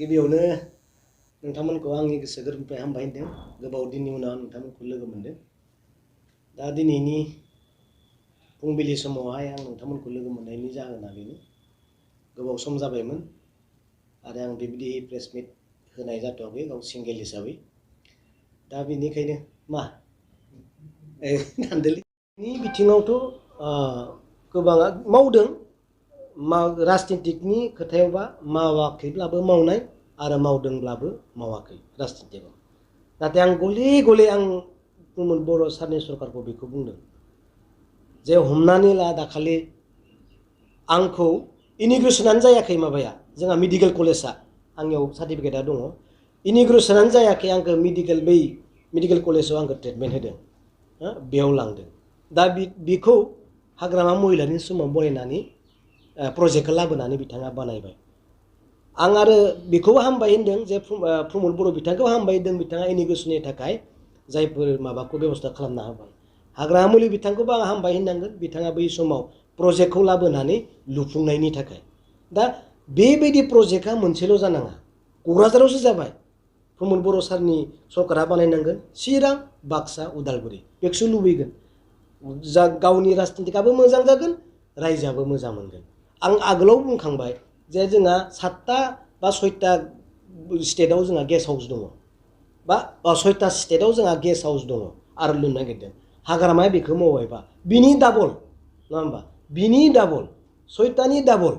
गिबियावनो नोंथांमोनखौ आंनि गोसो गोरबोनिफ्राय हामबाय होनदों। गोबाव दिननि उनाव नोंथांमोनखौ लोगो मोनदों। दा दिनैनि फुंबिलि समावहाय आं नोंथांमोनखौ लोगो मोननायनि जाहोना बेनो, गोबाव सम जाबायमोन आरो आं बेबायदि प्रेस मिट होनाय जाथ'वाखै गाव सिंगेल हिसाबै। दा बेनिखायनो दान्दोलै नि बिथिङावथ' गोबाङा मावदों, राजनितिकनि खोथायावबा मावाखैब्लाबो मावनाय आरो मावदोंब्लाबो मावाखै राजनितिकआव। नाथाय आं गले गले आं प्रमद बर' सारनि सरकारखौ बेखौ बुंदों जे हमनानै ला दाखालि आंखौ इनिग्रेसनानो जायाखै माबाया जोंहा मेडिकेल कलेजआ, आंनियाव सार्टिफिकेटआ दङ, इनिग्रेसनानो जायाखै आंखौ मेडिकेल कलेजाव आंखौ ट्रिटमेन्ट होदों, बेयाव लांदों। दा बेखौ हाग्रामा महिलारिनि समाव बनायनानै प्रजेक्टखौ लाबोनानै बिथाङा बानायबाय। आं आरो बेखौबो हामबाय होनदों जे प्रमद बर' बिथांखौ हामबाय होनदों, बिथाङा इनिग्रेसननि थाखाय जायफोर माबाखौ बेब'स्था खालामना होबाय। हाग्रामा मुलि बिथांखौबो आं हामबाय होननांगोन, बिथाङा बै समाव प्रजेक्टखौ लाबोनानै लुफुंनायनि थाखाय। दा बेबायदि प्रजेक्टआ मोनसेल' जानाङा, क'क्राझारावसो जाबाय। प्रमद बर' सारनि सरकारा बानायनांगोन चिरां, बाक्सा, उदालगुरि, बेखौसो लुबैगोन। गावनि राजनितिकआबो मोजां जागोन, रायजोआबो मोजां मोनगोन। आं आगोलाव बुंखांबाय जे जोंहा 7टा बा 6टा स्टेटआव जोंहा गेस्ट हाउस दङ, बा 6टा स्टेटआव जोंहा गेस्ट हाउस दङ आरो लुनो नागिरदों। हाग्रामाया बेखौ मावबायबा बिनि डाबल, नङा होमबा, बिनि डाबल 6टानि डाबल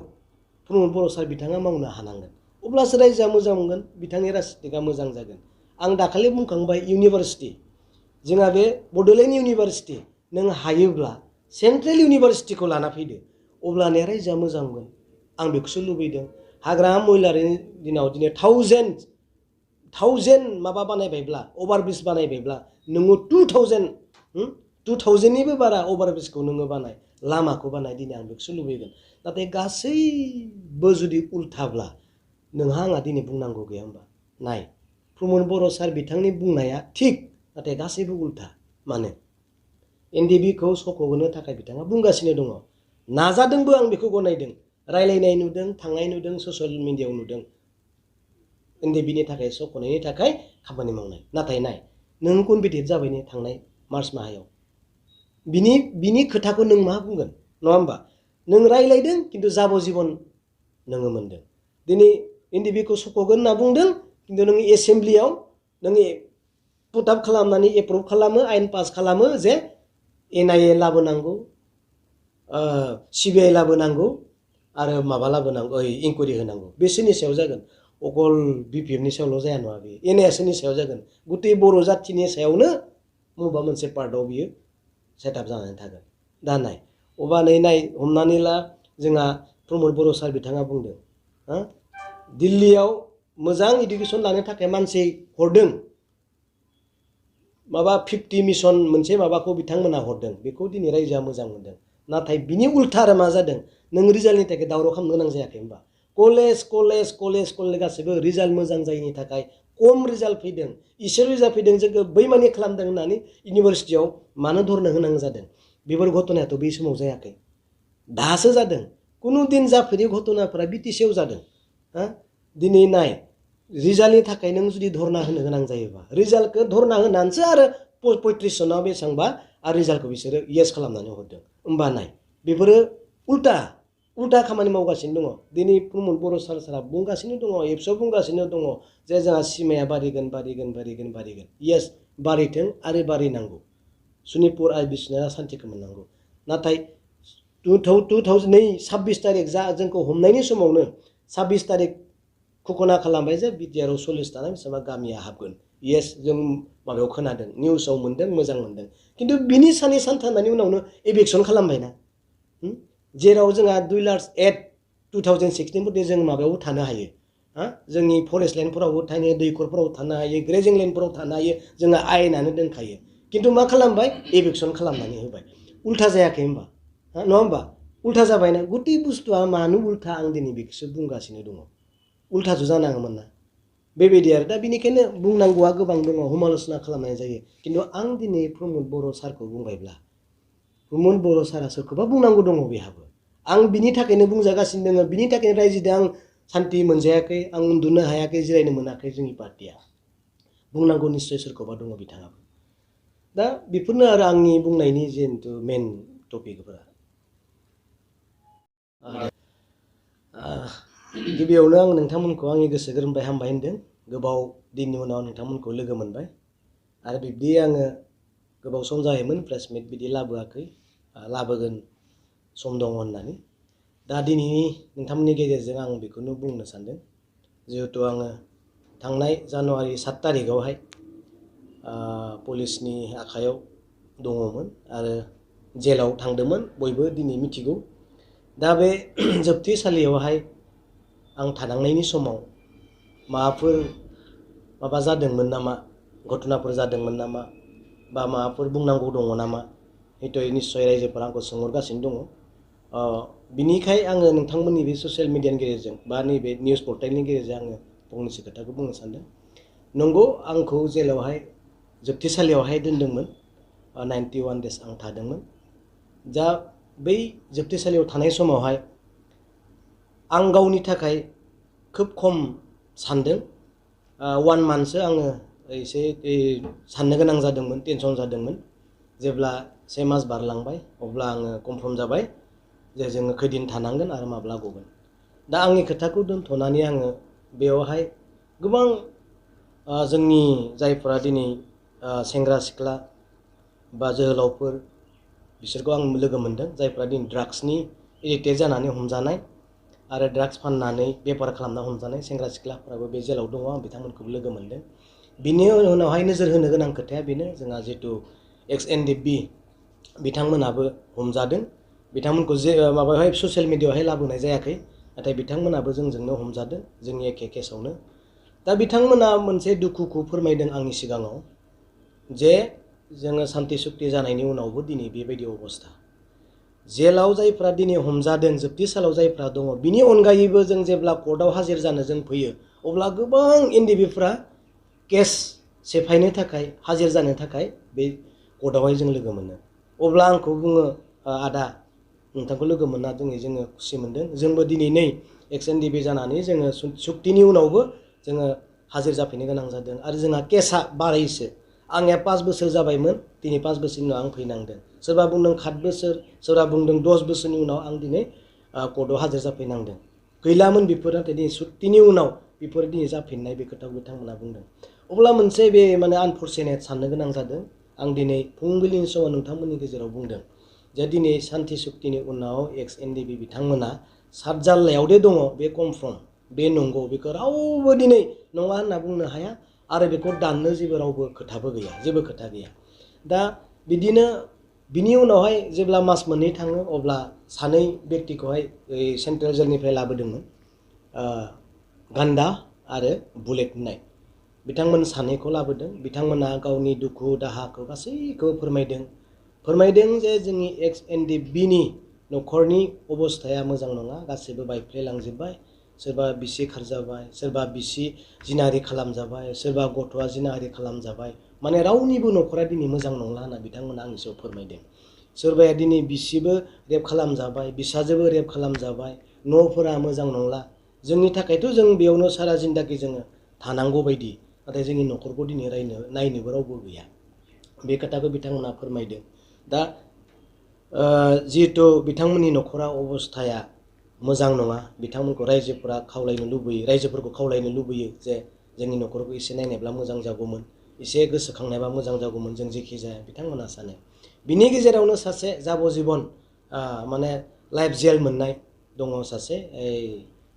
प्रमद बर' सार बिथाङा मावनो हानांगोन। अब्लासो रायजोआ मोजां मोनगोन, बिथांनि राजनितिकआ मोजां जागोन। आं दाखालि बुंखांबाय इउनिभारसिटि, जोंहा बे बड'लेण्ड इउनिभारसिटि, नों हायोब्ला सेन्ट्रेल इउनिभारसिटिखौ लाना फैदो, अब्लानिया रायजोआ मोजां मोनगोन। आं बेखौसो लुबैदों। हाग्रामा महिलारिनि दिनाव दिनै 1000 माबा बानायबायब्ला, अभारब्रिज बानायबायब्ला, नोङो 2000निबो बारा अभारब्रिजखौ नोङो बानाय, लामाखौ बानाय, दिनै आं बेखौसो लुबैगोन। नाथाय गासैबो जुदि उल्थाब्ला नोंहा आंहा दिनै बुंनांगौ गैया होमबा। नाय, प्रमद बर' सार बिथांनि बुंनाया थिग, नाथाय गासैबो उल्था। मानो? एनडिएफबिखौ सख'होनो थाखाय बिथाङा बुंगासिनो दङ, नाजादोंबो, आं बेखौ गनायदों, रायलायनाय नुदों, थांनाय नुदों, ससियेल मिडियायाव नुदों, एनडिएफबिनि थाखाय सख'नायनि थाखाय खामानि मावनाय। नाथाय नाय, नों कनभिटेट जाबाय ने थांनाय मार्च माहायाव, बिनि खोथाखौ नों मा बुंगोन, नङा होमबा? नों रायलायदों खिन्थु जाब'जिबन नोङो मोनदों। दिनै एनडिएफबिखौ सख'गोन होनना बुंदों, खिन्थु नों एसेमब्लियाव नों पुटआप खालामनानै एप्रुभ खालामो, आयेन पास खालामो जे एनआइए लाबोनांगौ, सिबिआइ लाबोनांगौ आरो माबा लाबोनांगौ, इनकुवारि होनांगौ। बिसोरनि सायाव जागोन, अकल बिपिएफनि सायावल' जाया नङा, बे एनआइएसनि सायाव जागोन, गुटै बर' जाथिनि सायावनो बबेबा मोनसे पार्टआव बियो सेटआप जानानै थागोन। दा नाय, अबा नाय, हमनानै ला जोंहा प्रमद बर' सार बिथाङा बुंदों, दिल्लीयाव मोजां इडुकेसन लानो थाखाय मानसि हरदों, माबा 50 मिशन मोनसे माबाखौ बिथांमोना हरदों, बेखौ दिनै रायजोआ मोजां मोनदों। नाथाय बिनि उल्था आरो मा जादों, नों रिजाल्टनि थाखाय दावराव खालामनो गोनां जायाखै होमबा? कलेज गासैबो रिजाल्ट मोजां जायैनि थाखाय खम रिजाल्ट फैदों, इसोर रिजाल्ट फैदों जोंखौ बैमानि खालामदों होननानै इउनिभारसिटियाव मानो धरनो होनांगौ जादों? बेफोर घटनायाथ' बै समाव जायाखै, दासो जादों। कुनु दिन जाफेरै घटनाफोरा बिटिसिआव जादों। दिनै नाय, रिजाल्टनि थाखाय नों जुदि धरना होनो गोनां जायोबा, रिजाल्टखौ धरना होनानैसो आरो 35 जनाव बेसेबांबा आरो रिजाल्टखौ बिसोरो येस खालामनानै हरदों। होमबा नाय, बेफोरो उल्टा खामानि मावगासिनो दङ। दिनै प्रमद बर' सारा बुंगासिनो दङ, एबसुआव बुंगासिनो दङ जे जोंहा सिमाया बारिगोन। येस, बारिथों आरो बारिनांगौ। सनितपुर आरो बिष्णुआ सान्तिखौ मोननांगौ। नाथाय 26 तारिख जोंखौ हमनायनि समावनो 26 तारिख घोषणा खालामबाय जे बिटिआरआव 40 थानाय बेसेबां गामिया हाबगोन। येस, जों माबायाव खोनादों, निउसाव मोनदों, मोजां मोनदों। खिन्थु बिनि साननै सानथामनि उनावनो एभिकसन खालामबायना, जेराव जोंहा 2,08,2016 जों माबायावबो थानो हायो, जोंनि फरेस्ट लेन्डफोरावबो थानो हायो, दैखरफोराव थानो हायो, ग्रेजिं लेन्डफोराव थानो हायो, जोंहा आयेनानो दोनखायो। खिन्थु मा खालामबाय, एभिकसन खालामनानै होबाय। उल्था जायाखै होमबा, नङा होमबा? उल्था जाबायना। गुटि बुस्थुआ मानो उल्था, आं दिनै बेखौसो बुंगासिनो दङ। उल्थासो जानाङोमोन ना, बेबायदि आरो। दा बेनिखायनो बुंनांगौआ गोबां दङ, समाल'सना खालामनाय जायो। खिन्थु आं दिनै प्रमद बर' सारखौ बुंबायब्ला, प्रमद बर' सारा सोरखौबा बुंनांगौ दङ बेहाबो। आं बिनि थाखायनो बुंजागासिनो दङ, बिनि थाखायनो रायजोजों आं सान्थि मोनजायाखै, आं उन्दुनो हायाखै, जिरायनो मोनाखै जोंनि पार्टिया। बुंनांगौ निस्सय सोरखौबा दङ बिथाङाबो। दा बेफोरनो आरो आंनि बुंनायनि जिहेतु मेन टपिकफोरा। गिबियावनो आं नोंथांमोनखौ आंनि गोसो गोरबोनिफ्राय हामबाय होनदों। गोबाव दिननि उनाव नोंथांमोनखौ लोगो मोनबाय आरो बिब्दि आङो गोबाव सम जायोमोन प्रेस मिट बिदि लाबोआखै, लाबोगोन सम दङ होननानै। दा दिनैनि नोंथांमोननि गेजेरजों आं बेखौनो बुंनो सानदों, जिहेथु आङो थांनाय जानुवारि 7 तारिखआवहाय पुलिसनि आखायाव दङमोन आरो जेलाव थांदोंमोन, बयबो दिनै मिथिगौ। दा बे जोबथेसालियावहाय आं थानांनायनि समाव माबाफोर माबा जादोंमोन नामा, घटनाफोर जादोंमोन नामा, बा माबाफोर बुंनांगौ दङ नामा, हयथ' निस्सय रायजोफोरा आंखौ सोंहरगासिनो दङ। बिनिखाय आङो नोंथांमोननि बे ससियेल मिडियानि गेजेरजों बा नैबे निउस पर्टेलनि गेजेरजों आङो फंनैसो खोथाखौ बुंनो सानदों। नंगौ, आंखौ जेलावहाय जोबथेसालियावहाय दोनदोंमोन, 91 days आं थादोंमोन। दा बै जोबथेसालियाव थानाय समावहाय आं गावनि थाखाय खोब खम सानदों। 1 monthसो आङो एसे साननो गोनां जादोंमोन, टेनसन जादोंमोन। जेब्ला 1 month बारलांबाय अब्ला आङो कनफार्म जाबाय जे जोङो खैदिन थानांगोन आरो माब्ला गगोन। दा आंनि खोथाखौ दोनथ'नानै आङो बेयावहाय गोबां जोंनि जायफोरा दिनै सेंग्रा सिख्ला बा जोहोलावफोर, बिसोरखौ आं लोगो मोनदों जायफ्रा दिनै ड्राग्सनि एडिक्टेड जानानै हमजानाय आरो ड्राग्स फाननानै बेफार खालामना हमजानाय सेंग्रा सिख्लाफोराबो बे जेलाव दङ। आं बिथांमोनखौबो लोगो मोनदों। बिनि उनावहाय नोजोर होनो गोनां खोथाया बेनो, जोंहा जिहेतु एक्स-एनडिएफबि बिथांमोनाबो हमजादों। बिथांमोनखौ जे माबायावहाय ससियेल मिडियायावहाय लाबोनाय जायाखै, नाथाय बिथांमोनाबो जोंजोंनो हमजादों, जोंनि एखे केसावनो। दा बिथांमोना मोनसे दुखुखौ फोरमायदों आंनि सिगाङाव जे जोङो सान्ति सुक्ति जानायनि उनावबो दिनै बेबायदि अबस्था। जेलाव जायफ्रा दिनै हमजादों, जोबथेसालियाव जायफ्रा दङ, बिनि अनगायैबो जों जेब्ला कर्टआव हाजिर जानो जों फैयो, अब्ला गोबां एनडिएफबिफ्रा केस सेफायनो थाखाय, हाजिर जानो थाखाय बे कर्टआवहाय जों लोगो मोनो। अब्ला आंखौ बुङो, आदा नोंथांखौ लोगो मोनना दिनै जोङो खुसि मोनदों। जोंबो दिनै नै एक्स-एनडिएफबि जानानै जोङो सुक्तिनि उनावबो जोङो हाजिर जाफैनो गोनां जादों आरो जोंहा केसा बारायसो। आंनिया 5 बोसोर जाबायमोन, दिनै 5 बोसोरनि उनाव आं फैनांदों। सोरबा बुंदों 7 बोसोर, सोरबा बुंदों 10 बोसोरनि उनाव आं दिनै कर्टआव हाजिर जाफैनांदों। गैलामोन बेफोर, नाथाय दिनै सुक्तिनि उनाव बेफोर दिनै जाफिननाय, बे खोथाखौ बिथांमोना बुंदों। अब्ला मोनसे बे माने आनफरचुनेट साननो गोनां जादों। आं दिनै फुंबिलिनि समाव नोंथांमोननि गेजेराव बुंदों जे दिनै सान्ति सुक्तिनि उनाव एक्स-एनडिएफबि बिथांमोना 7 जाल्लायावदे दङ बे कनफार्म, बे नंगौ, बेखौ रावबो दिनै नङा होनना बुंनो हाया आरो बेखौ दाननो जेबो रावबो खोथाबो गैया, जेबो खोथा गैया। दा बिदिनो बिनि उनावहाय जेब्ला मास मोननै थाङो अब्ला सानै बेक्तिखौहाय सेन्ट्रेल जेलनिफ्राय लाबोदोंमोन, गान्दा आरो बुलेट होननाय बिथांमोन सानैखौ लाबोदों। बिथांमोना गावनि दुखु दाहाखौ गासैखौबो फोरमायदों जे जोंनि एक्स-एनडिएफबिनि न'खरनि अबस्थाया मोजां नङा, गासैबो बायफ्लेलांजोब्बाय। सोरबा बिसि खारजाबाय, सोरबा बिसि जिनाहारि खालामजाबाय, सोरबा गथ'आ जिनाहारि खालामजाबाय। माने रावनिबो न'खरा दिनै मोजां नंला होनना बिथांमोना आंनि सायाव फोरमायदों। सोरबाया दिनै बिसिबो रेप खालामजाबाय, बिसाजोबो रेप खालामजाबाय, न'फोरा मोजां नंला। जोंनि थाखायथ' जों बेयावनो सारा जिन्दागि जोङो थानांगौ बायदि, नाथाय जोंनि न'खरखौ दिनै नायनोबो रावबो गैया। बे खोथाखौ बिथांमोना फोरमायदों। दा जिहेथु बिथांमोननि न'खरा अबस्थाया मोजां नङा, बिथांमोनखौ रायजोफोरखौ खावलायनो लुबैयो जे जोंनि न'खरखौ एसे नायनायब्ला मोजां जागौमोन, एसे गोसोखांनायबा मोजां जागौमोन, जों जेखि जाया बिथांमोना सानो। बिनि गेजेरावनो सासे जाब'जिबन माने लाइफ जेल मोननाय दङ सासे,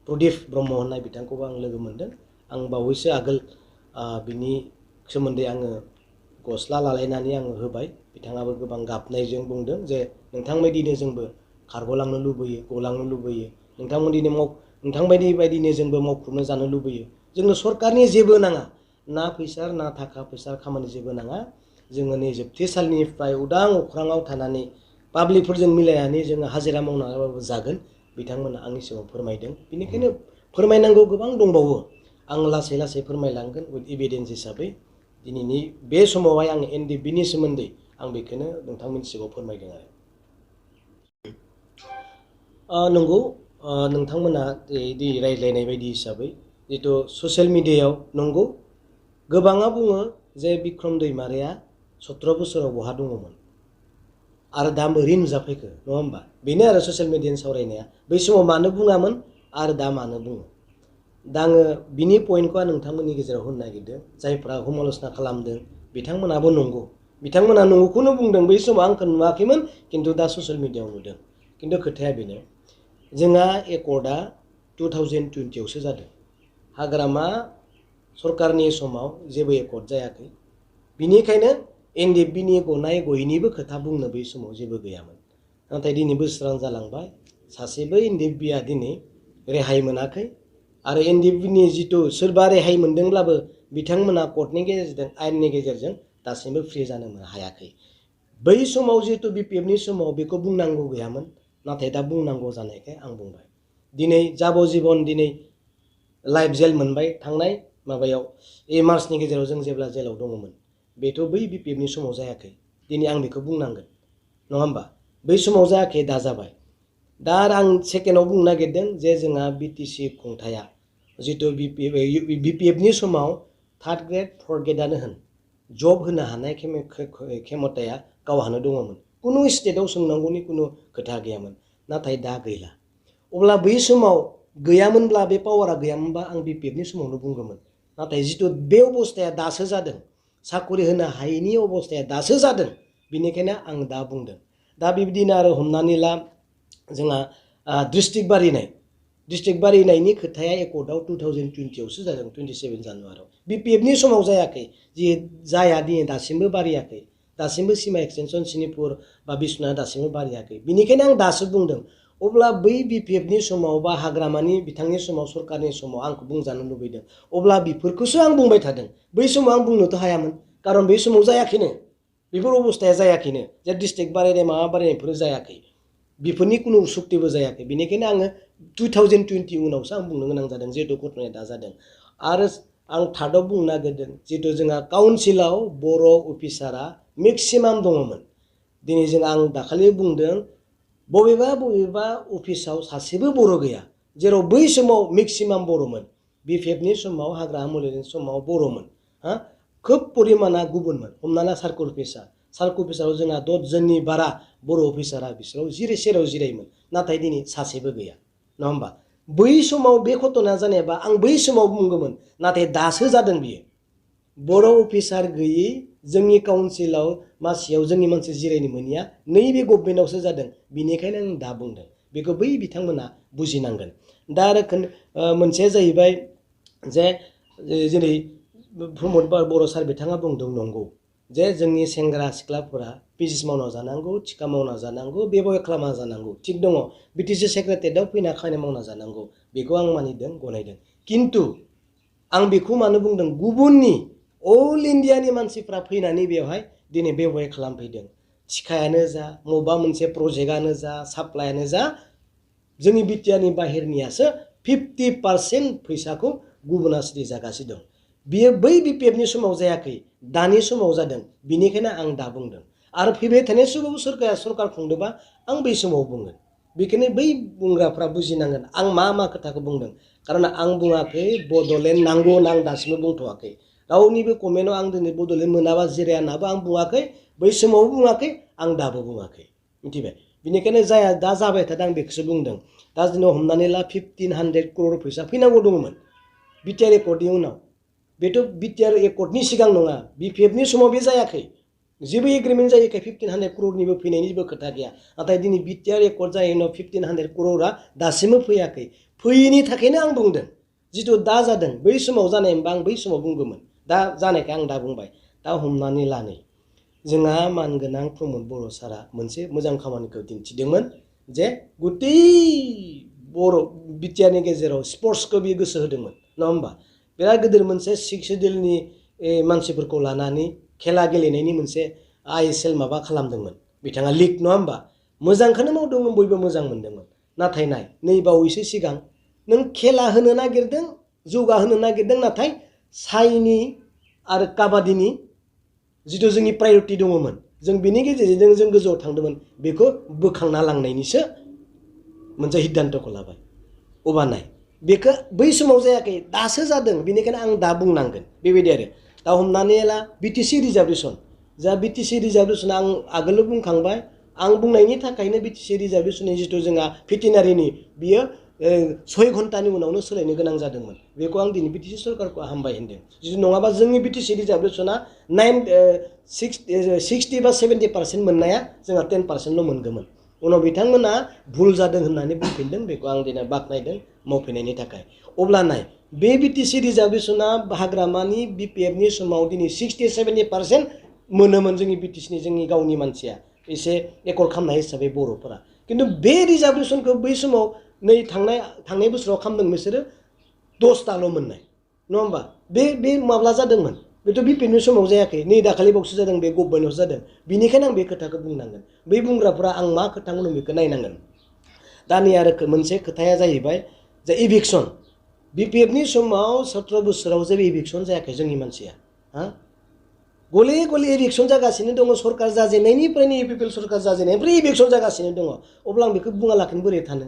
प्रदिप ब्रह्म होननाय, बिथांखौबो आं लोगो मोनदों। आं बावैसो आगोल बिनि सोमोन्दै आङो गस्ला लालायनानै आङो होबाय। बिथाङाबो गोबां गाबनायजों बुंदों जे नोंथांबायदिनो जोंबो खारग'लांनो लुबैयो, गलांनो लुबैयो, नोंथांबायदि बायदिनो जोंबो मावख्रुबनो जानो लुबैयो। जोंनो सरकारनि जेबो नाङा, ना फैसा ना थाखा फैसा खामानि जेबो नाङा। जोङो नै जोबथेसालिनिफ्राय उदां अख्राङाव थानानै पाब्लिकफोरजों मिलायनानै जोङो हाजिरा मावनानैबाबो जागोन, बिथांमोना आंनि सिगाङाव फोरमायदों। बेनिखायनो फोरमायनांगौ गोबां दंबावो, आं लासै लासै फोरमायलांगोन उइथ एभिडेन्स हिसाबै। दिनैनि बे समावहाय आं एनडिएफबिनि सोमोन्दै आं बेखौनो नोंथांमोननि सिगाङाव फोरमायदों आरो। नंगौ, नोंथांमोना दि रायज्लायनाय बायदि हिसाबै जितु ससियेल मिडियायाव नंगौ गोबाङा बुङो जे बिक्रम दैमारिया 17 बोसोराव बहा दङमोन आरो दा बोरै नुजाफैखो नङा होमबा बेनो आरो ससियेल मिडियानि सावरायनाया बै समाव मानो बुङामोन आरो दा मानो बुङो दा आङो बिनि पइन्टखौ नोंथांमोननि गेजेराव होनो नागिरदों जायफ्रा समाल'सना खालामदों बिथांमोनाबो नंगौ बिथांमोना नंगौखौनो बुंदों बै समाव आंखौ नुवाखैमोन खिन्थु दा ससियेल मिडियायाव नुदों खिन्थु खोथाया बेनो जोंहा एकर्डआ 2020 आवसो जादों हाग्रामा सरकारनि समाव जेबो एकर्ड जायाखै बिनिखायनो एनडिएफबिनि गनाय गयैनिबो खोथा बुंनो बै समाव जेबो गैयामोन नाथाय दिनै बोसोरानो जालांबाय सासेबो एनडिएफबिया दिनै रेहाय मोनाखै आरो एनडिएफबिनि जितु सोरबा रेहाय मोनदोंब्लाबो बिथांमोना कर्टनि गेजेरजों आयेननि गेजेरजों दासिमबो फ्रि जानो हायाखै बै समाव जितु बिपिएफनि समाव बेखौ बुंनांगौ गैयामोन नाथाय दा बुंनांगौ जानायखाय आं बुंबाय दिनै जाब'जिबन दिनै लाइफ जेल मोनबाय थांनाय माबायाव मार्चनि गेजेराव जों जेब्ला जेलाव दङमोन बेथ' बै बिपिएफनि समाव जायाखै दिनै आं बेखौ बुंनांगोन नङा होमबा बै समाव जायाखै दा जाबाय दा आं सेकेन्डआव बुंनो नागिरदों जे जोंहा बिटिसि खुंथाया जितु बिपिएफनि समाव थार्ड ग्रेड फर्थ ग्रेडआनो होन जब होनो हानाय खेमताया गावहानो दङमोन कुनु स्टेटआव सोंनांगौनि कुनु खोथा गैयामोन नाथाय दा गैला अब्ला बै समाव गैयामोनब्ला बे पावारा गैयामोनबा आं बिपिएफनि समावनो बुंगौमोन नाथाय जितु बे अबस्थाया दासो जादों साकरि होनो हायैनि अबस्थाया दासो जादों बेनिखायनो आं दा बुंदों दा बिबदिनो आरो हमनानै ला जोंहा डिस्ट्रिक्ट बारिनायनि खोथाया एकर्डआव 2020 आवसो जादों 27 जानुवारियाव बिपिएफनि समाव जायाखै जि जाया दिनै दासिमबो बारियाखै दासिमबो सीमा एक्सटेनसन सिनिपुर बा बिश्वनाथ दासिमबो बारियाखै बिनिखायनो आं दासो बुंदों अब्ला बै बिपिएफनि समाव बा हाग्रामानि बिथांनि समाव सरकारनि समाव आंखौ बुंजानो लुबैदों अब्ला बेफोरखौसो आं बुंबाय थादों बै समाव आं बुंनोथ' हायामोन खारन बै समाव जायाखैनो बेफोर अबस्थाया जायाखैनो जे डिस्ट्रिक्ट बारायनाय माबा बारायनायफोर जायाखै बेफोरनि कुनु सुक्तिबो जायाखै बेनिखायनो आङो 2020 उनावसो आं बुंनो गोनां जादों जिहेतु घटनाया दा जादों आरो आं थार्डआव बुंनो नागिरदों जिहेतु जोंहा काउन्सिलाव बर' अफिसारा मेक्सिमाम दङमोन दिनै जों आं दाखालि बुंदों बबेबा अफिसाव सासेबो बर' गैया जेराव बै समाव मेक्सिमाम बर'मोन बिपिएफनि समाव हाग्रामा मुलिनि समाव बर'मोन खोब परिमाना गुबुनमोन हमना ला सार्कल अफिसाराव जोंहा 10 जननि बारा बर' अफिसारा बिसोराव सेराव जिरायोमोन नाथाय दिनै सासेबो गैया नङा होमबा बै समाव बे घटनाया जानायबा आं बै समाव बुंगौमोन नाथाय दासो जादों बियो बर' अफिसार गैयै जोंनि काउन्सिलाव मासियाव जोंनि मानसि जिरायनो मोनिया नैबे गभर्नमेन्टआवसो जादों बिनिखायनो आं दा बुंदों बेखौ बै बिथांमोना बुजिनांगोन दा आरो मोनसेया जाहैबाय जे जेरै प्रमद बर' सार बिथाङा बुंदों नंगौ जे जोंनि सेंग्रा सिख्लाफोरा बिजनेस मावना जानांगौ थिखा मावना जानांगौ बेब'या खालामना जानांगौ थिग दङ बिटिसि सेक्रेटारियेटआव फैना खामानि मावना जानांगौ बेखौ आं मानिदों गनायदों किन्तु आं बेखौ मानो बुंदों गुबुननि अल इन्डियानि मानसिफ्रा फैनानै बेवहाय दिनै बेब'या खालामफैदों थिखायानो जा मबा मोनसे प्रजेक्टआनो जा साप्लायानो जा जोंनि बिटिआरनि बाहेरनियासो 50% फैसाखौ गुबुना सिरि जागासिनो दं बियो बै बिपिएफनि समाव जायाखै दानि समाव जादों बिनिखायनो आं दा बुंदों आरो फैबाय थानाय समाव सरकार खुंदोंबा आं बै समाव बुंगोन बेखायनो बै बुंग्राफ्रा बुजिनांगोन आं मा खोथाखौ बुंदों खारन आं बुङाखै बड'लेण्ड नांगौ होनना आं दासिमबो बुंथ'वाखै रावनिबो कमेन्टआव आं दिनै बड'लेण्ड मोनाबा जिराया होननाबो आं बुङाखै बै समावबो बुङाखै आं दाबो बुङाखै मिथिबाय बेनिखायनो जाया दा जाबाय थादों आं बेखौसो बुंदों दा दिनै हमनानै ला 1500 crore फैसा फैनांगौ दङमोन बिटिआर एकर्डनि उनाव बेथ' बिटिआर एकर्डनि सिगां नङा बिपिएफनि समाव बे जायाखै जेबो एग्रिमेन्ट जायैखाय 1500 crore फैनायनि जेबो खोथा गैया नाथाय दिनै बिटिआर एकर्ड जायैनि उनाव 1500 crore दासिमबो फैयाखै फैयैनि थाखायनो आं बुंदों जितु दा जादों बै समाव जानायमोनबा आं बै समाव बुंगौमोन दा जानायखाय आं दा बुंबाय दा हमनानै लानै जोंहा मानगोनां प्रमद बर' सारा मोनसे मोजां खामानिखौ दिन्थिदोंमोन जे गुतै बर' बिटिआरनि गेजेराव स्पर्ट्सखौ बियो गोसो होदोंमोन नङा होमबा बिराद गिदिर मोनसे 6 शेड्युलनि मानसिफोरखौ लानानै खेला गेलेनायनि मोनसे ISL माबा खालामदोंमोन बिथाङा लिग नङा होमबा मोजांखौनो मावदोंमोन बयबो मोजां मोनदोंमोन नाथाय नै बावैसो सिगां नों खेला होनो नागिरदों जौगाहोनो नागिरदों नाथाय साइनि आरो काबादिनि जितु जोंनि प्रायरिटि दङमोन जों बिनि गेजेरजों जों गोजौआव थांदोंमोन बेखौ बोखांना लांनायनिसो मोनसे सिद्धान्तखौ लाबाय अबानाय बेखौ बै समाव जायाखै दासो जादों बेनिखायनो आं दा बुंनांगोन बेबायदि आरो दा हमनानै ला बिटिसि रिजार्भेसन जा बिटिसि रिजार्भेसन आं आगोल बुंखांबाय आं बुंनायनि थाखायनो बिटिसि रिजार्भेसननि जिथु जोंहा भेटेनारिनि बियो 6 घन्टानि उनावनो सोलायनो गोनां जादोंमोन बेखौ आं दिनै बिटिसि सरकारखौ हामबाय होनदों जुदि नङाबा जोंनि बिटिसि रिजार्भेसना 60 बा 70% मोननाया जोंहा 10%ल' मोनगौमोन उनाव बिथांमोना भुल जादों होननानै बुंफिनदों बेखौ आं दिनै बाख्नायदों मावफैनायनि थाखाय अब्ला नाय बे बिटिसि रिजार्भेसना हाग्रामानि बिपिएफनि समाव दिनै 60-70% मोनोमोन जोंनि बिटिसिनि जोंनि गावनि मानसिया एसे एकर्ड खालामनाय हिसाबै बर'फोरा खिन्थु बे रिजार्भेसनखौ बै समाव नै थांनाय बोसोराव खालामदों बिसोरो 10टाल' मोननाय नङा होमबा बे माब्ला जादोंमोन बेथ' बिपिएफनि समाव जायाखै नै दाखालि बावसो जादों बे गभर्नमेन्टआवसो जादों बिनिखायनो आं बे खोथाखौ बुंनांगोन बै बुंग्राफोरा आं मा खोथा बुंदों बेखौ नायनांगोन दा नै आरो मोनसे खोथाया जाहैबाय जे इभिक्सन बिपिएफनि समाव 17 बोसोराव जेबो इभिक्सन जायाखै जोंनि मानसिया गले गले इभिक्सन जागासिनो दङ सरकार जाजेननायनिफ्रायनो इउपिपिएल सरकार जाजेननायनिफ्राय इभिक्सन जागासिनो दङ अब्ला आं बेखौ बुङालाखैनो बोरै थानो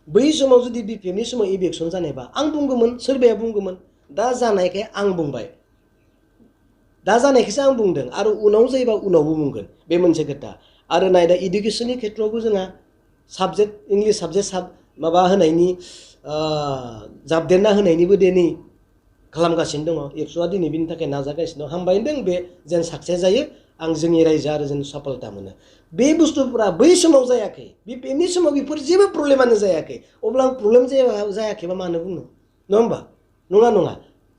बै समाव जुदि बिपिएफनि समाव इभिक्सन जानायबा आं बुंगौमोन सोरबाया बुंगौमोन दा जानायखाय आं बुंबाय दा जानायखौसो आं बुंदों आरो उनाव जायोबा उनावबो बुंगोन बे मोनसे खोथा आरो नाय दा इडुकेसननि खेथ्रआवबो जोंहा साबजेक्ट इंलिश साबजेक्ट माबा होनायनि जाबदेरना होनायनिबो दिनै खालामगासिनो दङ एबसुआ दिनै बिनि थाखाय नाजागासिनो दं हामबाय होनदों बे जेन साक्सेस जायो आं जोंनि रायजो आरो जों सफलता मोनो बे बुस्थुफोरा बै समाव जायाखै बेनि समाव बेफोर जेबो प्रब्लेमानो जायाखै अब्ला आं प्रब्लेम जायाखैबा मानो बुंनो नङा होमबा नङा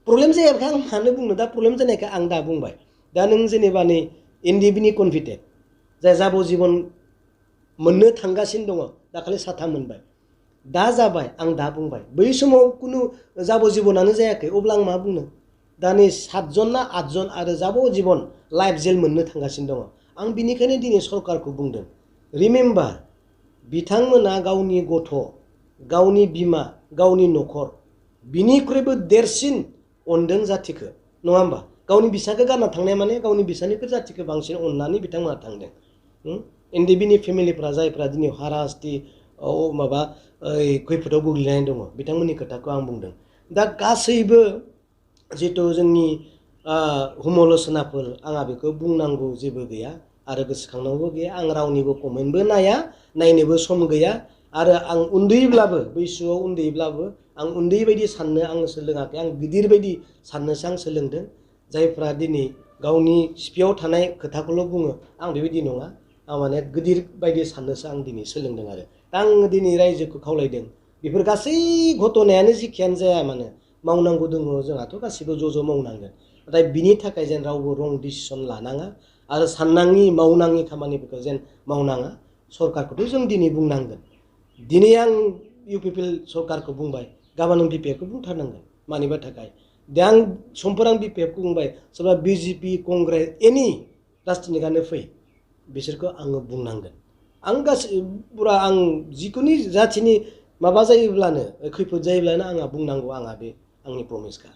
प्रब्लेम जायाखै आं मानो बुंनो दा प्रब्लेम जानायखाय आं दा बुंबाय दा नों जेनेबा नै एनडिएफबिनि कनभिटेड जाय जाब'जिबन मोननो थांगासिनो दङ दाखालि 7 मोनबाय दा जाबाय आं दा बुंबाय बै समाव खुनु जाब'जिबनानो जायाखै अब्ला आं मा बुंनो दा नै 7 जन ना 8 जन आरो जाब'जिबन लाइफ जेल मोननो थांगासिनो दङ आं बिनिखायनो दिनै सरकारखौ बुंदों रिमेम्बार बिथांमोना गावनि गथ' गावनि बिमा गावनि न'खर बिनिख्रुइबो देरसिन अनदों जाथिखौ नङा होमबा गावनि बिसाखौ गारना थांनाय माने गावनि बिसानिख्रुइ जाथिखौ बांसिन अननानै बिथांमोना थांदों एनडिएफबिनि फेमिलिफ्रा जायफ्रा दिनै हाराहास्ति माबा खैफोदाव गोग्लैनानै दङ बिथांमोननि खोथाखौ आं बुंदों दा गासैबो जिथु जोंनि हुमलसनाफोर आंहा बेखौ बुंनांगौ जेबो गैया आरो गोसोखांनांगौ गैया आं रावनिबो कमेन्टबो नाया नायनोबो सम गैया आरो आं उन्दैब्लाबो बैसोआव उन्दैब्लाबो आं उन्दै बायदि साननो आं सोलोङाखै आं गिदिर बायदि साननोसो आं सोलोंदों जायफ्रा दिनै गावनि सिफियाव थानाय खोथाखौल' बुङो आं बेबायदि नङा आं माने गिदिर बायदि साननोसो आं दिनै सोलोंदों आरो दा आं दिनै रायजोखौ खावलायदों बेफोर गासै घटनायानो जिखियानो जाया मानो मावनांगौ दङ जोंहाथ' गासिबो ज' मावनांगोन नाथाय बिनि थाखाय जेन रावबो रं डिसिसन लानाङा आरो साननाङि मावनाङि खामानिफोरखौ जेन मावनाङा सरकारखौथ' जों दिनै बुंनांगोन दिनै आं इउपिपिएल सरकारखौ बुंबाय गाबोन आं बिपिएफखौ बुंथारनांगोन मानिबा थाखाय दा आं समफोर आं बिपिएफखौ बुंबाय सोरबा बिजेपि कंग्रेस एनि राजनितिकआनो फै बिसोरखौ आङो बुंनांगोन आं पुरा आं जिखुनु जाथिनि माबा जायोब्लानो खैफोद जायोब्लानो आंहा बुंनांगौ आंहा बे आंनि प्रमिसखा